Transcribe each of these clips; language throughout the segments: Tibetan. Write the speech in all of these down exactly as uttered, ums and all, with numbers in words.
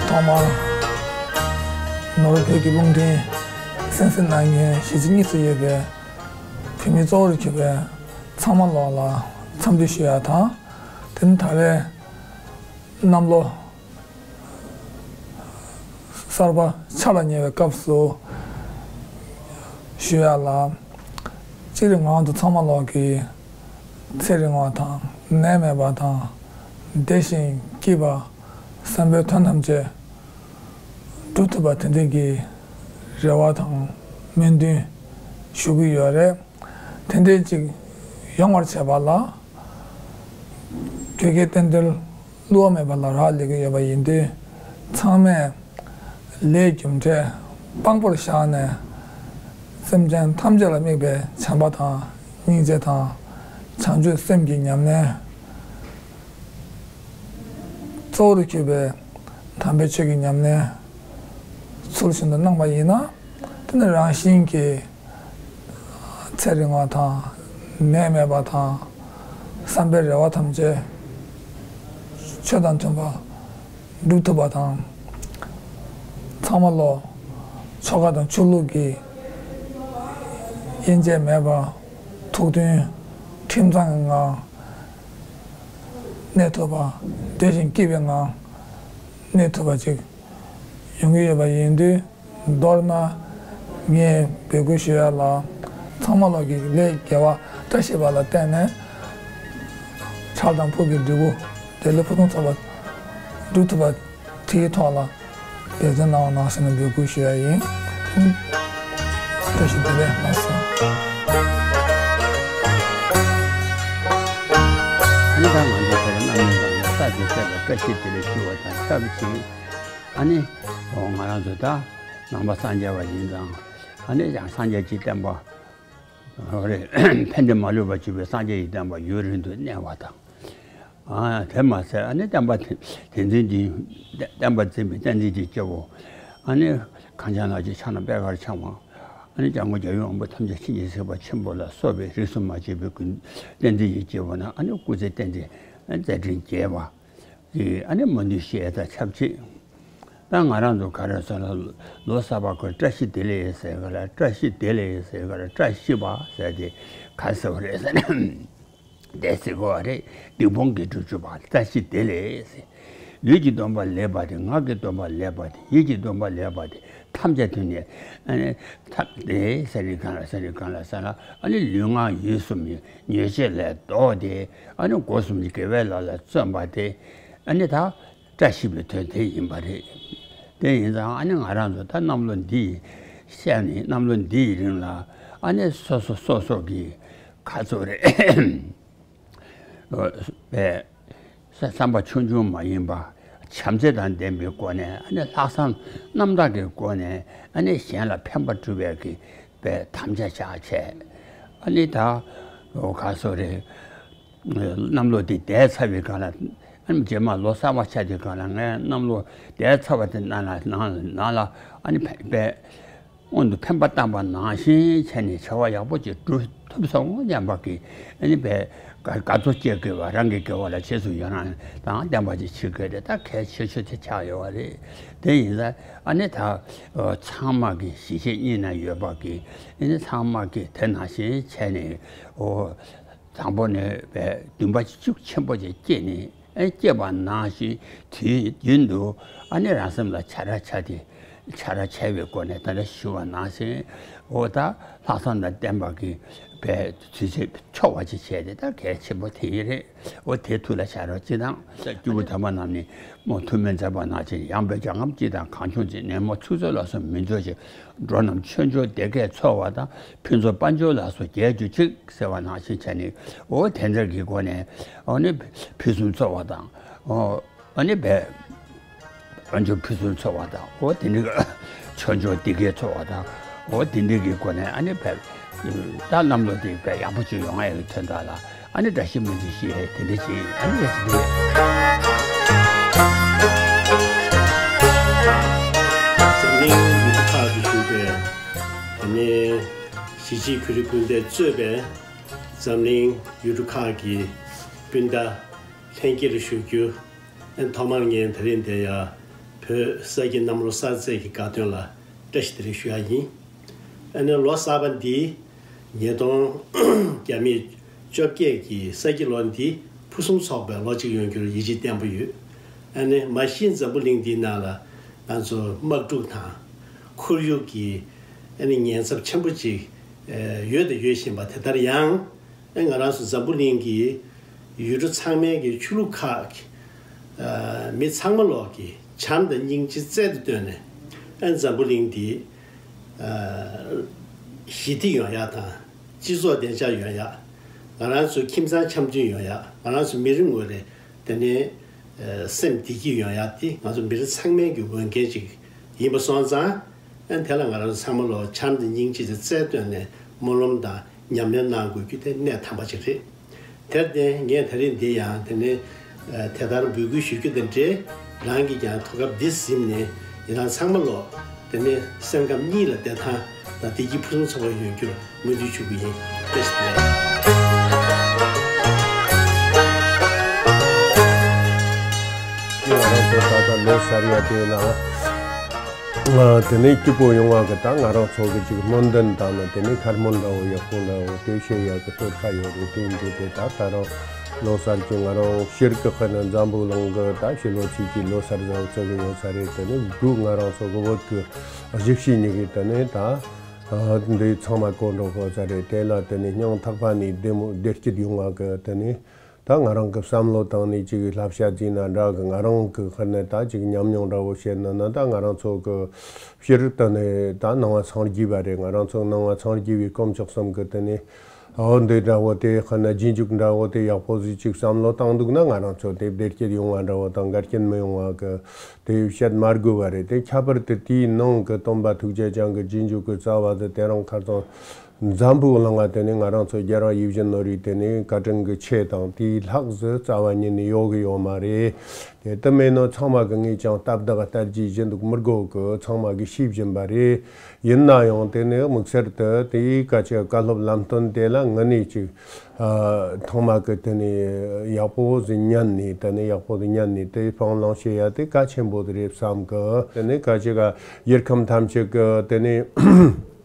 ཐོག་མར་ནོར་བུ་བོད་ཀྱི་རླུང་འཕྲིན་གསན་གཟིགས་གནང་མཁན་གཞིས་བྱེས་གཉིས་སུ་ཡོད་པའི་བོད་མི་གཙོ་བོར་གྱུར་པའི་ཚང་མ་ལོག་ལ་འཚམས་འདྲི་ཞུ་ཡ་དང་། དེ་ནི་ད་རེས་གནམ་ལོ་གསར་པ་འཆར་ལ་ཉེ་བའི་སྐབས་སུ་ཞུ་ཡ་ལ། སྤྱིར་ང་ཚོ་ཚང་མ་ལོག་གིས་ཚེ་རིང་བ་དང་ནད་མེད་པ་དང་བདེ་ཞིང་སྐྱིད་པ། བསམ་པའི་དོན་ཐམས་ཅད་འགྲུབ་ཐུབ་པ་དེ་འདྲའི་གི་རེ་བ་དང་སྨོན་འདུན་ཞུ་གི་ཡོད་རེད། དེ་འདྲའི་ཅིག་ཡོང་བར་བྱེད་པ་ལ་བོད་ཀྱི་རྟེན་འབྲེལ་བསླུ་བ་མེད་པ་ལ་རག་ལས་ཀྱི་ཡོད་པ་ཡིན་དུས། ཚང་མས་ལས་རྒྱུ་འབྲས་དཔང་པོར་བཞག་ནས་སེམས་ཅན་ཐམས་ཅད་ལ་དམིགས་པའི་བྱམས་པ་དང་སྙིང་རྗེ་དང་བྱང་ཆུབ་སེམས་ཀྱི་ཉམས་ལེན། གཙོ་བོར་གྱུར་པའི་དམ་པའི་ཆོས་ཀྱི་ཉམས་ལེན་ཚུལ་བཞིན་དུ་གནང་བ་ཡིན་ན། དེ་ནི་རང་བཞིན་གྱིས་ཚེ་རིང་བ་དང་ནད་མེད་པ་དང་བསམ་པའི་རེ་བ་ཐམས་ཅད་ཆོས་དང་མཐུན་པ་འགྲུབ་ཐུབ་པ་དང་། ཚང་མ་ལོ་ཆོ་ག་དང་ཆོས་ལུགས་ཀྱི་དབྱེ་འབྱེད་མེད་པ། ཐུགས་མཐུན་ཁྲིམས་གཙང་གི་ངང་གནས་ཐུབ་པ། བདེ་ཞིང་སྐྱིད་པའི་ངང་གནས་ཐུབ་པ་ཅིག་ཡོང་གི་ཡོད་པ་ཡིན་དུས། མདོར་ན་ངས་འབོད་སྐུལ་ཞུ་ཡ་ལ། ཚང་མ་ལོག་གིས་ལས་དགེ་བ་བཀྲ་ཤིས་པ་ལ་བརྟེན་ནས་ཕྲུ་གུ་དང་ཕུགས་ཀྱི་འབྲས་བུ་བདེ་ལེགས་ཕུན་སུམ་ཚོགས་པ་འགྲུབ་ཐུབ་པ་དེའི་ཐོག་ལ་འབད་བརྩོན་གནང་བ་གནང་ཟེར་ནས་འབོད་སྐུལ་ཞུ་ཡ་ཡིན། བཀྲ་ཤིས་བདེ་ལེགས་ལགས་སོ། ཨ་ནི་ད་ང་ཚོ་དེ་རིང་རྣམ་གཉིས་དང་ས་དེ་བསྲེས་པའི་བཀྲ་ཤིས་བདེ་ལེགས་ཞུ་བ་དང་ཆབས་ཅིག་ཨ་ནི་ང་རང་ཚོ་ད་ནང་པ་སངས་རྒྱས་པ་ཡིན་ཙང་། ཨ་ནི་ཡང་སངས་རྒྱས་ཀྱི་བསྟན་པ་རེད། ཕན་བདེ་མ་ལུས་པར་གྱུར་པའི་སངས་རྒྱས་ཀྱི་བསྟན་པ་ཡུན་རིང་དུ་གནས་པ་དང་། ཨ་དེ་མ་ཟད་ཨ་ནི་བསྟན་པ་དེ་དེ་འཛིན་གྱི་བསྟན་པ་འཛིན་པའི་བསྟན་འཛིན་གྱི་སྐྱེ་བོ། ཨ་ནི་གངས་ཅན་ལ་རྗེ་ཕྱག་ན་པད་དཀར་འཆང་བ། ཨ་ནི་སྐྱབས་མགོན་རྒྱལ་བའི་དབང་པོ་ཐམས་ཅད་མཁྱེན་ཅིང་གཟིགས་པ་ཆེན་པོ་ལ་སོགས་པའི་རིས་སུ་མ་ཆད་པའི་ཀུན་བསྟན་འཛིན་གྱི་སྐྱེས་བུ་རྣམས། ཨ་ནི་སྐུ་ཚེ་བརྟན་ཅིང་མཛད་འཕྲིན་རྒྱས་པ། ཨ་ནི་མ་ནུས་ཤེས་དང་ཆབས་ཅིག་ད་ང་རང་ཚོ་ག་རེ་ཟེར་ན། ལོ་གསར་པ་ཁོ་བཀྲ་ཤིས་བདེ་ལེགས་ཟེར་ག་ལ། བཀྲ་ཤིས་བདེ་ལེགས་ཟེར་ག་ལ། བཀྲ་ཤིས་པ་ཟེར་དེ་ག་ཟེར་བ་རེད་ཟེར་ན། བདེ་ཟེར་གོ་བ་རེད། སྡིག་སྤོང་དགེ་སྒྲུབ་སྤྱོད་པ་བཀྲ་ཤིས་བདེ་ལེགས་ཟེར། ལུས་ཀྱི་སྡོམ་པ་ལེགས་པ་དེ། ངག་གི་སྡོམ་པ་ལེགས་པ་དེ། ཡིད་ཀྱི་སྡོམ་པ་ལེགས་པ་དེ་ཐམས་ཅད་དུ་ནས། ཨ་ནི་ཐབས་དེ་ཟེར་ནི་གང་ལ་ཟེར་ནི་གང་ལ་ཟེར་ན། ཨ་ནི་ལུས་ངག་ཡིད་གསུམ་ཉེས་བྱས་ལས་ལྡོག་སྟེ། ཨ་ནི་སྒོ་གསུམ་གྱི་དགེ་བའི་ལམ་ལ་བརྩོན་པ་དེ། ཨ་ནི་ད་བཀྲ་ཤིས་པའི་དོན་དེ་ཡིན་པ་རེད། དེ་ཡིན་ཙང་ཨ་ནི་ང་རང་ཚོ་ད་གནམ་ལོ་འདི་ཡི་ཤར་ནས་གནམ་ལོ་འདི་ཡི་རིང་ལ། ཨ་ནི་སོ་སོ་སོ་སོ་གི་ཁ་ཚོ་རེད། པའི་བསམ་པ་ཆུང་ཆུང་མ་ཡིན་པ། བྱམས་བརྩེ་དང་ལྡན་པའི་སྒོ་ནས། ཨ་ནི་ལྷག་བསམ་རྣམ་དག་གི་སྒོ་ནས། ཨ་ནི་གཞན་ལ་ཕན་པ་སྒྲུབ་པའི་གི་པའི་དམ་བཅའ་བཞག་བྱས། ཨ་ནི་ད་ག་སོ་རེད། གནམ་ལོ་འདི་འདས་ཚར་བའི་སྒང་ལ། ཨ་ནི་རྗེས་མ་ལོ་གསར་པ་ཆགས་དུས་སྒང་ལ། ངས་གནམ་ལོ་འདས་ཚར་བ་དེ་ནང་ལ་ནང་ལ་ནང་ལ་ཨ་ནི་ཕན་པའི་སྔོན་དུ་ཕན་པ་བཏང་བ་ནང་བཞིན་བྱས་ནས་བྱ་བ་ཡག་པོ་ཅིག་སྒྲུབ་ཐུབ་སོང་སྙམ་པ་གི། ཨ་ནི་པའི་དགའ་དགའ་ཚོར་སྐྱེ་དགོས་པ། རང་གི་དགེ་བ་ལ་རྗེས་སུ་ཡི་རང་དང་ལྡན་པ་ཅིག་བྱེད་དགོས་དེ་ད་གལ་ཆེ་ཤོས་དེ་ཆགས་ཡོད་པ་རེད། དེ་ཡིན་ཙང་ཨ་ནི་ད་ཚང་མ་གི་གཞིས་བྱེས་གཉིས་ན་ཡོད་པ་གི། ཨ་ནི་ཚང་མ་གི་དེ་ནང་བཞིན་བྱས་ནས། འོ། དང་པོ་ནས་པའི་འདུན་པ་ཤུགས་ཆེན་པོ་ཅིག་སྐྱེས་ནས། ཨེ་སྐྱེས་པ་ནང་བཞིན་དུས་རྒྱུན་དུ་ཨ་ནི་རང་སེམས་ལ་བྱ་ར་བྱ་སྟེ། བྱ་ར་བྱ་བའི་སྒོ་ནས་ད་ལྟ་ཞུ་བ་ནང་བཞིན། འོ་ད་ལྷག་བསམ་དང་ལྡན་པ་གི་པའི་དུས་ཚོད་འཚོ་བ་ཅིག་བྱས་ཏེ་ད་གལ་ཆེན་པོ་དེ་ཡིན་རེད། འོ་དེ་ཐུགས་ལ་བཞག་རོགས་གྱིས་དང་། སྐྱེས་བུ་དམ་པ་རྣམས་ནི་སྨོན་ཐུགས་སྨོན་མཛད་པ་ནང་བཞིན། ཡངས་པའི་རྒྱ་གྲམ་གཅིག་དང་གངས་ལྗོངས་གཅིག། ནད་མུག་ཚིག་རྩུབ་ལ་སོགས་མི་འབྱུང་ཞིང་། འགྲོ་རྣམས་ཆོས་འབྱོར་བདེ་སྐྱིད་འཚོ་བ་དང་། ཕུན་ཚོགས་དཔལ་འབྱོར་ལ་སོགས་རྒྱས་གྱུར་ཅིག་ཟེར་བ་ནང་བཞིན་བྱས་ནས། འོ་དེ་འདྲ་གི་སྒོ་ནས་འོ་ནི་ཕུན་སུམ་ཚོགས་པ་དང་། འོ་ཨ་ནི་བས་དཔལ་འབྱོར་ཕུན་སུམ་ཚོགས་པ་དང་། འོ་དེ་འདྲ་གི་ཆོས་འབྱོར་བདེ་སྐྱིད་འཚོ་བ་དང་། འོ་དེ་འདྲ་གི་སྒོ་ནས་ཨ་ནི་བས་ད་གནམ་ལོ་དེ་བས་ཡག་པོ་ཅིག་ཡོང་ཡ་གི་དོན་དག་ལ། ཨ་ནི་བཀྲ་ཤིས་སྨོན་འདུན་ཞུ་ཡས་དེ་འདྲ་ཞིག་ཨ་ནི་རེད་ཟེར་དུས། འཛམ་གླིང་ཡུལ་གྲུ་ཁག་ཏུ་བཞུགས་པའི་ད་ལྟའི་གཞིས་བྱེས་བོད་རིགས་སྤུན་ཟླས་གཙོས་པའི་འཛམ་གླིང་ཡུལ་གྲུ་ཁག་གི་སྤུན་ཟླ་ལྷན་རྒྱས་ལ་ཞུ་རྒྱུ། ཨ་ཐོག་མར་ངས་ད་རིང་འདིར་ཡ་ བོད་ས་ཀྱི་གནམ་ལོ་གསར་ཚེས་ཀྱི་དགའ་སྟོན་ལ་བཀྲ་ཤིས་བདེ་ལེགས་ཞུ་ཡ་ཡིན། ཨ་ནི་ལོ་གསར་པ་འདི་ཉིས་སྟོང་བརྒྱ་མེད་བཅོ་བརྒྱད་ཀྱི་ས་ཀྱི་ལོ་འདི་ཕུན་སུམ་ཚོགས་པའི་ལོ་གཅིག་ཡོང་རྒྱུར་ཡིད་ཆེས་བརྟན་པོ་ཡོད། ཨ་ནི་མ་གཞི་འཛམ་བུ་གླིང་འདིའི་ནང་ལ་ང་ཚོ་དམག་འཁྲུག་དང་ཁོར་ཡུག་གི་ཨ་ནི་ཉེན་ཚབས་ཆེན་པོ་ཅིག་ཡོད་དང་ཡོད་བཞིན་པ། དེ་ལྟར་ཡང་ཨ་ང་རང་ཚོ་འཛམ་བུ་གླིང་གི་ཡུལ་གྲུ་ཚང་མའི་གི་ཆོས་ལུགས་ཁག་གི་མི་ཚང་མ་ལོག་གི་བྱམས་དང་སྙིང་རྗེ་རྩལ་དུ་བཏོན་ནས་ཨ་འཛམ་བུ་གླིང་འདི་ཨ་ཞི་བདེ་ཡོང་ཡག་དང་སྤྱི་ཚོགས་བདེ་འཇགས་ཡོང་ཡག། ང་རང་ཚོའི་ཁྱིམ་ཚང་འཆམ་མཐུན་ཡོང་ཡག། ང་རང་ཚོ་མི་རེ་ངོ་རེ་དེ་ནས་ཨ་སེམས་བདེ་སྐྱིད་ཡོང་ཡག་དེ་ང་ཚོ་མི་རེ་ཚང་མའི་གི་འོས་འགན་ཅིག་ཡིན་པ་སོང་ཙང་། ཨ་དེ་ལ་ང་རང་ཚོ་ཚང་མ་ལོག་བྱམས་དང་སྙིང་རྗེ་དེ་རྩལ་བཏོན་ནས་སྨོན་ལམ་དང་ཉམས་ལེན་གནང་དགོས་རྒྱུ་དེ་གནད་དམ་པ་ཅིག་རེད། དེར་བརྟེན་ངས་ད་རིང་འདི་ཡང་དེ་ནས་ཨ་དེ་ལྟར་འབོད་སྐུལ་ཞུ་རྒྱུ་དང་འབྲེལ། རང་གིས་ཀྱང་ཐུགས་སྐབས་འདི་གཟིམས་ནས་ཡི་རང་ཚང་མ་ལོག་དེ་ནས་སེམས་ཁམས་གཉིས་ལ་བདེ་ཐང་དང་བདེ་སྐྱིད་ཕུན་སུམ་ཚོགས་པ་ཡོང་རྒྱུར་སྨོན་འདུན་ཞུ་གི་ཡིན། བཀྲ་ཤིས་བདེ་ལེགས། ང་རང་ཚོ་ད་ལྟ་ལོ་གསར་ཡ་དེ་ལ། ང་དེ་ནས་སྐྱིད་པོ་ཡོང་བ་གི་ད་ང་རང་ཚོ་གི་ཅིག་སྨོན་འདུན་དང་ནི་དེ་ནས་ཁ་སྨོན་འདྲ་བོ་ཡག་པོ་འདྲ་བོ་དེ་བཤད་ཡག་གི་གཏོར་ཁ་ཡོད་རེད། དེ་འདི་དེ་ད་ད་རང་ལོ་གསར་གྱི་ང་རང་ཤེར་གི་ཁ་ནས་འཛམ་བུ་གླིང་གི་ད་ཕྱི་ལོ་ཚིགས་ཀྱི་ལོ་གསར་ཟེར་བ་བརྩི་གི་ཡོད་ས་རེད། དེ་ནས་སྒུག་ང་རང་ཚོ་གི་བོད་གི་གཞིས་བྱེས་གཉིས་གི་དེ་ནས་ད་འདི་ཚང་མ་གོ་འགྲོ་གི་ས་རེད། དེ་ལ་དེ་ནས་སྙིང་ཐག་པ་ནས་བདེ་མོ་བདེ་སྐྱིད་ཡོང་བ་གི་དེ་ནས། ད་ང་རང་གི་བསམ་བློ་བཏང་ནས་ཅིག་བསླབ་བྱ་བརྩིས་ན་འདྲ་གི། ང་རང་གི་ཁ་ནས་ད་ཅིག་ཉམས་མྱོང་འདྲ་བོ་བཤད་ན་ན། ད་ང་རང་ཚོ་གི་སྤྱིར་བཏང་ནས་ད་ནང་པ་སངས་རྒྱས་པ་རེད། ང་རང་ཚོ་ནང་པ་སངས་རྒྱས་པའི་དཀོན་མཆོག་གསུམ་གི་དེ་ནས་འོ་འདི་འདྲ་བོ་དེ་ཁ་ནས་རྗེས་འཇུག་འདྲ་བོ་དེ་ཡག་པོ་ཟིག་ཅིག་བསམ་བློ་བཏང་འདུག་ན། ང་རང་ཚོ་དེ་བདེ་སྐྱིད་ཡོང་བ་འདྲ་བོ་དང་འགལ་རྐྱེན་མི་ཡོང་བ་གི་དེ་བཤད་མ་དགོས་པ་རེད། དེ་ཁྱད་པར་དུ་དེའི་ནང་གི་སྟོན་པ་ཐུགས་རྗེ་ཅན་གི་རྗེས་འཇུག་གི་རྩ་བ་དེ་དེ་རང་ཁ་སང་འཛམ་བུ་གླིང་ང་དེ་ནས་ང་རང་ཚོ་རྒྱལ་བ་ཡིད་བཞིན་ནོར་བུའི་དེ་ནས་བཀའ་དྲིན་གྱི་ཆེད་དང་དེའི་ལྷག་ཟིག་རྩ་བ་ཉིད་ནས་ཡོད་གི་ཡོད་མ་རེད། དེ་ལྟ་མེད་ནོ་ཚང་མ་གི་ངས་ཀྱང་སྟབས་བདེ་ལྟར་གྱིས་བཞིན་འདུག་མི་དགོས་གི། ཚང་མ་གི་ཤེས་བཞིན་པ་རེད། ཡིན་ན་ཡང་དེ་ནས་དམིགས་བསལ་དུ་དེའི་སྐད་ཆ་བཀའ་སློབ་ལམ་སྟོན་དེ་ལ་ངུ་ནས་ཅིག་ཨ་ཐོག་མ་གི་དེ་ནས་ཡག་པོ་ཟིག་ཉན་ནས། དེ་ནས་ཡག་པོ་ཟིག་ཉན་ནས་དེ་སྤང་བླང་བྱེད་ཡ་དེ་གལ་ཆེན་པོ་དེ་རེད་བསམ་གི། དེ་ནས་སྐད་ཆ་ག་ཡུལ་ཁམས་ཐམས་ཅད་གི་དེ་ནས།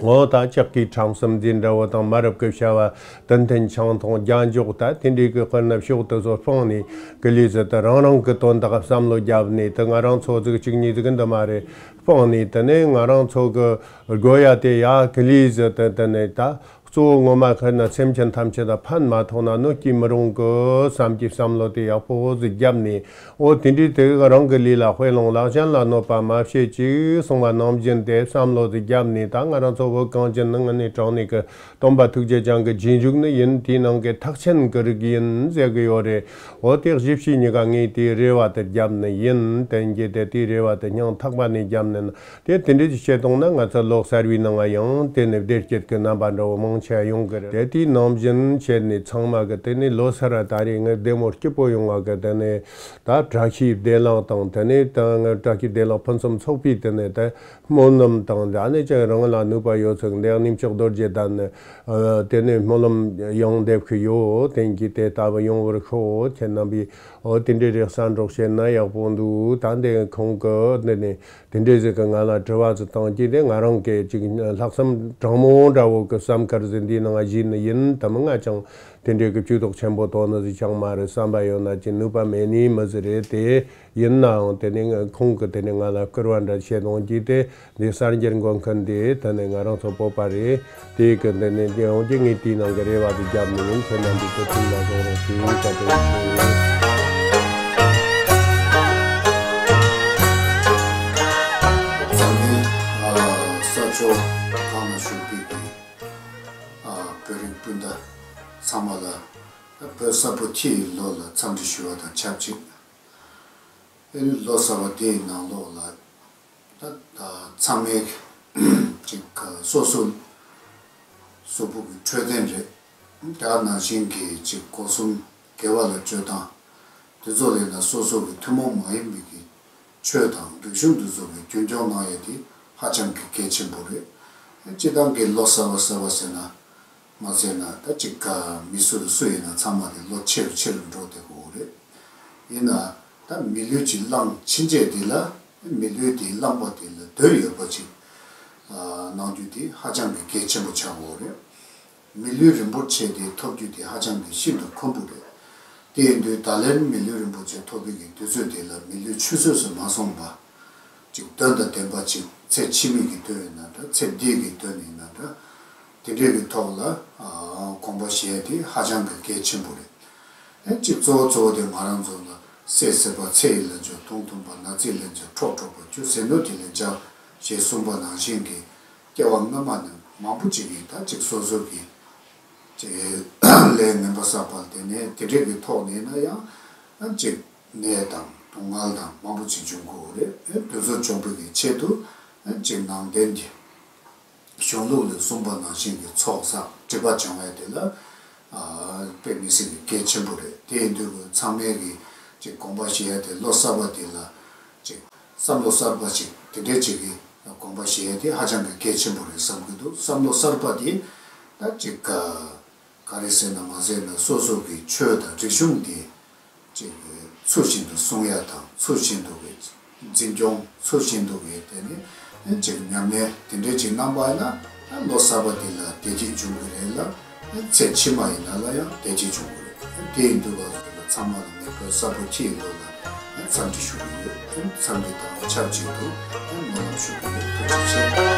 འོ་ད་ལྕགས་ཀྱི་ཁྲམ་གསུམ་འཛིན་འདྲ་བོ་དང་། མ་རབས་ཀྱི་བྱ་བ་དུན་མཐུན་ཆང་འཐུང་རྒྱན་འཇོག་ད་དེ་འདྲའི་གི་དཔེར་ན་ཕྱོགས་དེ་ཚོ་སྤངས་ནས་གི་ལས་ཟིག་ད་རང་རང་གི་དོན་དག་བསམ་བློ་བརྒྱབ་ནས། དེ་ང་རང་ཚོ་ཟིག་གཅིག་གཉིས་ཟིག་འདི་མ་རེད། སྤངས་ནས་དེ་ནས་ང་རང་ཚོ་གི་དགོས་ཡ་དེ་ཡ་གི་ལས་ཟིག་དེ་དེ་ནས་ད་གཙོ་བོ་ངོ་མ་ཁེར་ན་སེམས་ཅན་ཐམས་ཅད་ད་ཕན་མ་ཐོགས་ན་གནོད་སྐྱེལ་མི་རུང་གི་བསམ་གྱི་བསམ་བློ་དེ་ཡག་པོ་ཟིག་བརྒྱབ་ནས། འོ་དེ་འདྲའི་དེ་རང་གི་ལས་ལ་དཔེ་ལོངས་ལ་གཞན་ལ་གནོད་པ་མ་བྱེད་ཅིག་གསུངས་པ་ནང་བཞིན་དེ་བསམ་བློ་དེ་བརྒྱབ་ནས། ད་ང་རང་ཚོ་བོད་གངས་ཅན་ནི་དངོས་གནས་དྲང་གནས་ཀྱི་སྟོན་པ་ཐུགས་རྗེ་ཅན་གྱི་རྗེས་འཇུག་ནི་ཡིན། དེའི་ནང་གི་ཐེག་ཆེན་གྱི་རིགས་ཡིན་ཟེར་གི་ཡོད་རེད། འོ་དེ་གཞིས་བྱེས་གཉིས་ཀ་ངས་དེའི་རེ་བ་དེ་བརྒྱབ་ནི་ཡིན། དེ་འགྱེད་དེ་དེའི་རེ་བ་དེ་སྙིང་ཐག་པ་ནས་བརྒྱབ་ནི་ཡིན། དེ་དེ་འདྲའི་ཅིག་བྱེད་གཏོང་ན་ང་ཚོ་ལོ་གསར་བའི་ནང་ང་ཡང་དེ་ནས་བདེ་སྐྱིད་ཀྱི་རྣམ་པ་འདྲ་བོ་མང་ཆེ་ཡོང་གི་རེད། དེ་དེའི་ནང་བཞིན་བྱས་ནས་ཚང་མ་གི་དེ་ནས་ལོ་གསར་ད་རེས་ངས་བདེ་མོ་སྐྱིད་པོ་ཡོང་བ་གི་དེ་ནས། ད་བཀྲ་ཤིས་བདེ་ལེགས་དང་། དེ་ནས་ད་ང་བཀྲ་ཤིས་བདེ་ལེགས་ཕུན་སུམ་ཚོགས་པའི་དེ་ནས་ད་སྨོན་ལམ་དང་། ད་ནས་ཀྱང་རང་ལ་ནུས་པ་ཡོད་ཚད་འདི་གནས་མཆོག་རྡོ་རྗེ་གདན་ནས་དེ་ནས་སྨོན་ལམ་ཡང་འདེབས་ཀྱི་ཡོད། དེང་གི་དེ་ལྟ་བུ་ཡོང་བར་ཤོག་ཁྱེད་རྣམ་པས་འོ་དེ་འདྲའི་རེ་གསར་འགྲོགས་བྱས་ན་ཡག་པོ་འདུག་ད་འདི་ཁོང་གི་འདི་ནས་དེ་འདྲའི་ཟིག་གི་ང་ལ་དྲི་བ་ཟིག་བཏང་གི། དེ་ང་རང་གི་ཅིག་ལྷག་བསམ་དྲང་མོ་འདྲ་བོ་གི་བསམ་དཀར་ཟིག་འདིའི་ནང་བཞིན་ཡིན་དམ། ང་ཅང་དེ་འདྲའི་གི་ཇུས་གཏོགས་ཆེན་པོ་གཏོང་ནི་ཟིག་ཅང་མ་རེད། བསམ་པ་ཡོད་ན་ཅིག་ནུས་པ་མེད་ནི་མི་ཟིག་རེད་དེ། ཡིན་ནའང་དེ་ནས་ཁོང་གིས་དེ་ནས་ང་ལ་སྐུར་བ་འདྲ་བྱེད་གཏོང་གི། དེ་འདི་གསར་འགྱུར་འགོད་མཁན་དེ་དེ་ནས་ང་རང་ཚོ་བོད་པ་རེད། དེ་གི་འདི་ནས་འདི་ཡོང་གི་ངས་དེའི་ནང་གི་རེ་བ་དེ་བརྒྱབ་ནས་ཡིན། ཁྱེད་རྣམ་པས་དེ་ཐུགས་ལ་བཞག་རོགས་ཞེས་བཀའ་དྲིན་ཆེ། འཛམ་གླིང་ས་ཕྱོགས་གང་ན་བཞུགས་པའི་གི་བོད་རིགས་སྤུན་ཟླ་ཚང་མ་ལ་བོད་ས་བོད་ཁྱི་ཡི་ལོ་ལ་འཚམས་འདྲི་ཞུ་བ་དང་ཆབས་ཅིག་ཨ་ནི་ལོ་གསར་པ་འདིའི་ནང་ལོགས་ལ་ད་ད་ཚང་མས་ཅིག་སོ་སོ་གཟུགས་པོ་གི་འཕྲོད་བསྟེན་རེད། དེ་ནང་བཞིན་གྱི་ཅིག་སྒོ་གསུམ་དགེ་བ་ལ་སྤྱོད་སྟངས་དེ་ཚོ་ལས་ན་སོ་སོ་གི་ཐུན་མོང་མ་ཡིན་པའི་གི་ཆོས་དང་རིག་གཞུང་དེ་ཚོ་གི་རྒྱུན་སྐྱོང་གནང་ཡས་དེ་ཧ་ཅང་གི་གལ་ཆེན་པོ་རེད། སྤྱིར་བཏང་གི་ལོ་གསར་པ་གསར་པ་ཟེར་ན། མ་ཟེར་ན་ད་ཅིག་ག་མི་སུ་རུ་སུ་ཡིན་ན་ཚང་མ་དེ་ལོ་ཆེ་རུ་ཆེ་རུ་འགྲོ་བསྡད་ཀྱི་ཡོད་རེད། ཡིན་ན་ད་མི་ལུས་ཀྱི་གླང་ཕྱིན་ཆད་དེ་ལ་ མི་ལུས་དེ་བླངས་པ་དེ་ལ་དོན་ཡོད་པ་ཅིག་གནང་རྒྱུ་དེ་ཧ་ཅང་གི་གལ་ཆེན་པོ་ཆགས་ཡོད་རེད། མི་ལུས་རིན་པོ་ཆེ་དེ་ཐོབ་རྒྱུ་དེ་ཧ་ཅང་གི་ཤིན་ཏུ་ཁག་པོ་རེད། དེ་ཡིན་དུས་ད་ལན་མི་ལུས་རིན་པོ་ཆེ་ཐོབ་པའི་གི་དུས་ཚོད་དེ་ལ་མི་ལུས་ཆུད་ཟོས་སུ་མ་སོང་བ། ཅིག་དོན་དང་ལྡན་པ་ཅིག་ཚེ་ཕྱི་མའི་གི་དོན་ཡིན་ན་འདྲ། ཚེ་འདིའི་གི་དོན་ཡིན་ན་འདྲ། དེ་འདྲའི་གི་ཐོག་ལ་ཨ་དགོངས་པ་བཞེས་དེ་ཧ་ཅང་གི་གལ་ཆེན་པོ་རེད། ཨེ་གཅིག་གཙོ་བོ་གཙོ་བོ་དེ་ང་རང་ཚོ་ལ་ཟས་ཟད་པ་ཚེ་ཡི་ལན་ཆགས། དུག་འཐུང་བ་ན་ཚའི་ལན་ཆགས། ཁྲག་འཁྲུགས་པ་ཆུ་ཟད་ནོར་གྱི་ལན་ཆགས་ཞེས་གསུངས་པ་ནང་བཞིན་གྱི་སྐྱེ་བ་སྔ་མ་ནས་མང་པོ་ཅིག་གིས་ད་ཅིག་སོ་སོ་གི་ཅིག་ལས་ངན་པ་བསགས་པ་དེ་ནས་དེ་འདྲའི་གི་ཐོག་ནས་ན་ཡང་ཨ་ཅིག་ནད་དང་སྡུག་བསྔལ་དང་མང་པོ་ཅིག་འབྱུང་གི་ཡོད་རེད། ཨེ་དེ་ཚོ་སྦྱོང་བའི་གི་ཆེད་དུ་ཨ་ཅིག་ནང་བསྟན་གྱི་གཞུང་ལུགས་ལས་གསུངས་པ་ནང་བཞིན་གྱི་ཚོགས་བསགས་སྒྲིབ་པ་སྦྱང་བ་དེ་ལ་ཨ་དཔེ་མི་སྲིད་ཀྱི་གལ་ཆེན་པོ་རེད། དེ་ཡིན་དུས་ཚང་མས་ཀྱི་ཅིག་དགོངས་པ་བཞེས་ཡ་དེ་ལོ་གསར་པ་དེ་ལ་ཅིག་བསམ་བློ་གསར་པ་ཅིག་དེ་འདྲའི་ཅིག་གི་དགོངས་པ་བཞེས་ཡ་དེ་ཧ་ཅང་གི་གལ་ཆེན་པོ་རེད་བསམ་གྱི་འདུག་བསམ་བློ་གསར་པ་དེ་ད་ཅིག་ག་ག་རེ་ཟེར་ན་མ་ཟེར་ན་སོ་སོ་གི་ཆོས་དང་རིག་གཞུང་དེ་ཅིག་ཚུལ་བཞིན་དུ་སྲུང་ཡ་དང་། ཚུལ་བཞིན་དུ་གི་འཛིན་སྐྱོང་། ཚུལ་བཞིན་དུ་གི་དེ་ནི་ཅིག་ཉམས་ལེན་དེ་འདྲའི་ཅིག་གནང་པ་ཡིན་ན་ལོ་གསར་པ་དེ་ལ་བདེ་སྐྱིད་འབྱུང་གི་རེད་ལ། ཚེ་ཕྱི་མ་ཡིན་ན་ལ་ཡང་བདེ་སྐྱིད་འབྱུང་གི་རེད། དེ་ཡིན་དུས་ང་ཚོ་ལ་ཚང་མ་ལ་ངེས་པར་གསར་པ་ཁྱེད་ལོ་ལ་འཚམས་འདྲི་ཞུ་གི་ཡོད། འཚམས་འདྲི་དང་ཆབས་ཅིག་ཏུ་སྨོན་ལམ་ཞུ་གི་ཡོད། ཐུགས་རྗེ་ཆེ།